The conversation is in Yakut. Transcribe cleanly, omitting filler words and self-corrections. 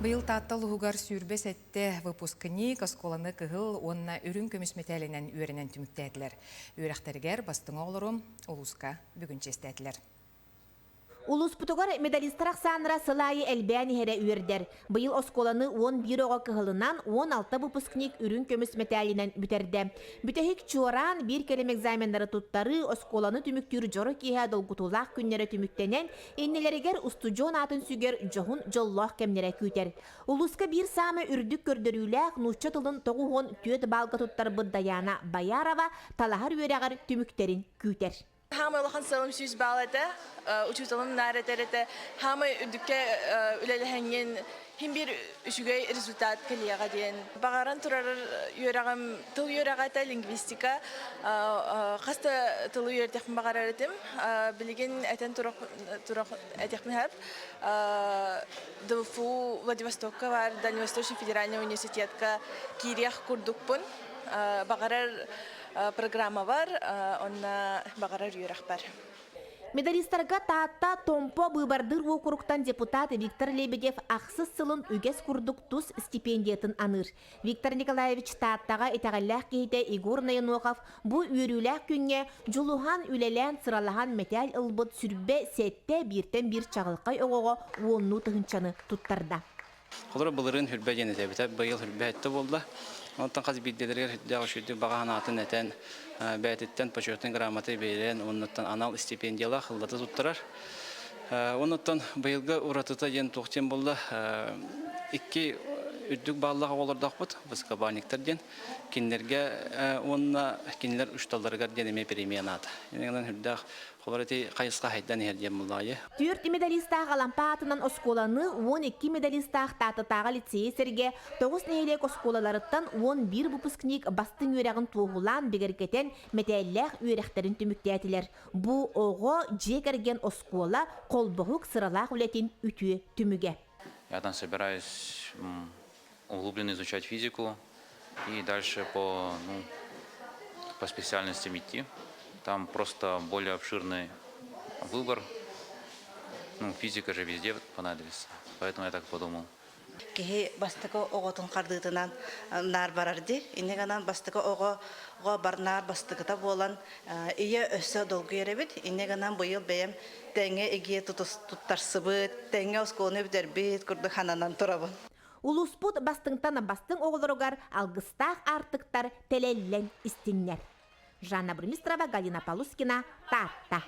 Быйыл Таатта улууһугар 27 выпускник оскуоланы кыһыл уонна үрүҥ көмүс мэтээлинэн үөрэнэн түмүктээтилэр. Үөрэхтэригэр бастыҥ оҕолору улууска бүгүн чиэстээтилэр. Улууспутугар медалистар ахсааннара сыл аайы элбээн иһэрэ үөрдэр. Быйыл оскуоланы 11 оҕо кыһылынан, 16 выпускник үрүҥ көмүс мэтээлинэн бүтэрдэ. Бүтэһик чуораан биир кэлим экзаменнары туттарыы, оскуоланы түмүктүүр дьоро киэһэ долгутуулаах күннэрэ түмүктэнэн, иннилэригэр устудьуон аатын сүгэр дьоһун дьоллоох кэмнэрэ күүтэр. Улууска биир саамай үрдүк көрдөрүүлээх нуучча тылын 94 баалга туттарбыт Дайаана Боярова талаһар үөрэҕэр түмүктэрин күүтэр. Хаамай улахан сыалым 100 балл этэ. Учууталым наар этэр этэ. Хаамай үрдүккэ үлэлэһэҥҥин хин биир үчүгэй результат кэлиэҕэ диэн. Баҕаран турар үөрэҕим тыл үөрэҕэ этэ, лингвистика. Хас да тылы үөрэтиэхпин баҕарар этим. Билигин этэн турах этиэхпин сөп. ДВФУ Владивостокка баар Дальневосточный федеральный университетка киириэх курдукпун. Баҕарар программа бар, онно баҕарар үөрэх бар. Медалистарга Таатта Томпо быыбардыыр уокуруктан депутат Виктор Лебедев ахсыс сылын үгэс курдук тус стипендиятын аныыр. Виктор Николаевич Тааттаҕа итэҕэллээх киһитэ Егор Ноенохов бу үөрүүлээх күҥҥэ дьулуһан, үлэлээн, сыралаһан мэтээл ылбыт 27 бииртэн биир чаҕылхай оҕоҕо уоннуу тыһыынчаны туттарда. Холобура, былырыын Хүрбэ диэн этэбитэ, быйыл Хүрбэ этте буолла. Онтон хас биирдиилэригэр сүрдээх үчүгэйдик баҕа санаатын этэн, бэйэтиттэн почетный грамота биэрэн, оннуттан анал стипендиялаах ыллата туттарар. Оннуттан быйылгы уратыта диэн туох диэн буолла, икки үрдүк бааллаах оҕолордоохпут, высокобальниктар диэн. Кинилэргэ уонна кинилэр учууталларыгар диэн эмиэ премия анаата. Иннинэн сүрдээх Холор ити хайысха хайдан иһэр диэн буллаҕайы. Түөрт медалистаах Алампа аатынан оскуоланы 12 медалистаах Тааттатааҕы лицейи сэргэ 9 нэһилиэк оскуолаларыттан 11 выпускник бастыҥ үөрэҕин туоһулаан бигэргэтэн мэтээллээх үөрэхтэрин түмүктээтилэр. Бу оҕо, дьиэ кэргэн оскуола холбоһук сыралаах үлэтин үтүө түмүгэ. Я там собираюсь углубленно изучать физику и дальше по, ну, по специальностям идти. Там просто более обширный выбор. Ну, физика же везде понадобится, поэтому я так подумал. Киһи бастакы оҕотун хардыытынан наар барар дии. Инньэ гынан бастакы оҕо бар наар бастакыта буолан ийэ өссө долгуйар эбит. Инньэ гынан быйыл бэйэм тэҥҥэ игиэ туттарсыбыт, тэҥҥэ оскуоланы бүтэрбит курдук хананан турабын. Улууспут бастыҥтан бастыҥ оҕолоругар алгыстаах аартыктар тэлэллэн истиннэр. Жанна Бурмистрова, Галина Полускина, Таатта.